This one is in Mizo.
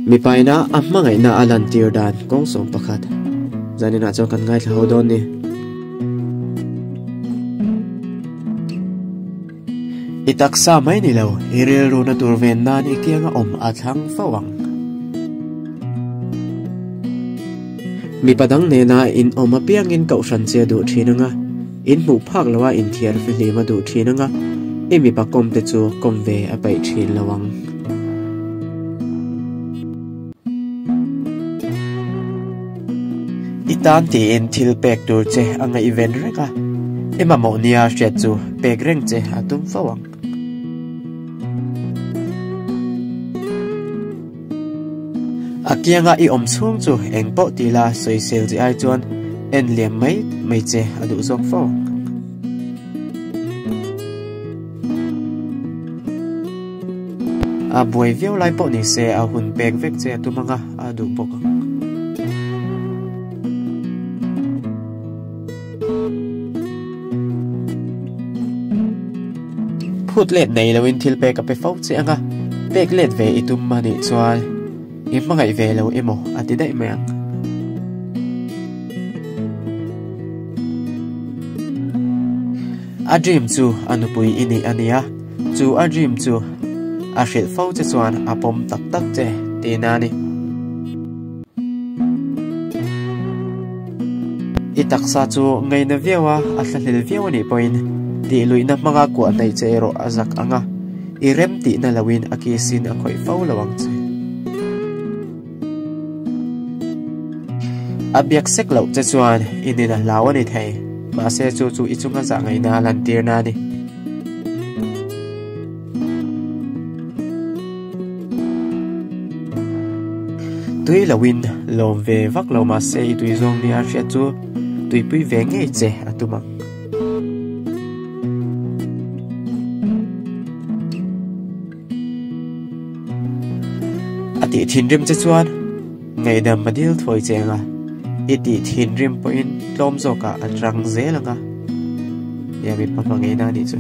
Mipaina a hmangaihna a lantir dan kawng 11 zaninah chuan kan ngaithla ho dawn ni. I taksa mai ni lo, i rilruna tur ven nan i kianga awm a thlang fo ang. Mipa dang nena in awm apiangin kohhran che duh thin anga, in hmuh phak loa inthiar fihlim a duh thin anga, i mipa kawm te chu kawm ve a peih thin lo ang. I tan tiin thil pek tur che a ngaihven reng a, i mamawh nia hriat chu pek reng che a tum fo ang. A kianga i awm chhung chu eng pawh ti la sawisel che ai chuan en liam mai mai che a duh zawk fo ang. A buai viau lai pawh ni se a hun pek vek che a tum anga a duh bawk ang. Phut let nei loin thil pek a pe fo che anga pek let ve i tum anih chuan i hmangaih ve lo emaw a ti daih mai ang. A dream chu a nupui i nih a nia, chu a dream chu a hrilh fo che chuan a pawm tak tak che tihna a ni. I taksa chu ngaina viau a, a thlahlel viau a nih pawhin tih luihna hmanga kuah hnaih che erawh a zak ang a, i rem tihna loin a kisin a khawih fo lo ang che. A biak sek loh che chuan i nin a hlau a ni thei, mahse chu chu i chunga zah ngaihna a lantirna a ni. Tui loin lawm ve vak lo mahse i tui zawng nia hriat chu tuipui ve ngei che a tum ang. A tih thinrim che chuan ngaihdam a dil thuai che anga, i tih thinrim pawhin tlawm zawkah a rang zel anga. Nia mipa hmangaihna a nih chu.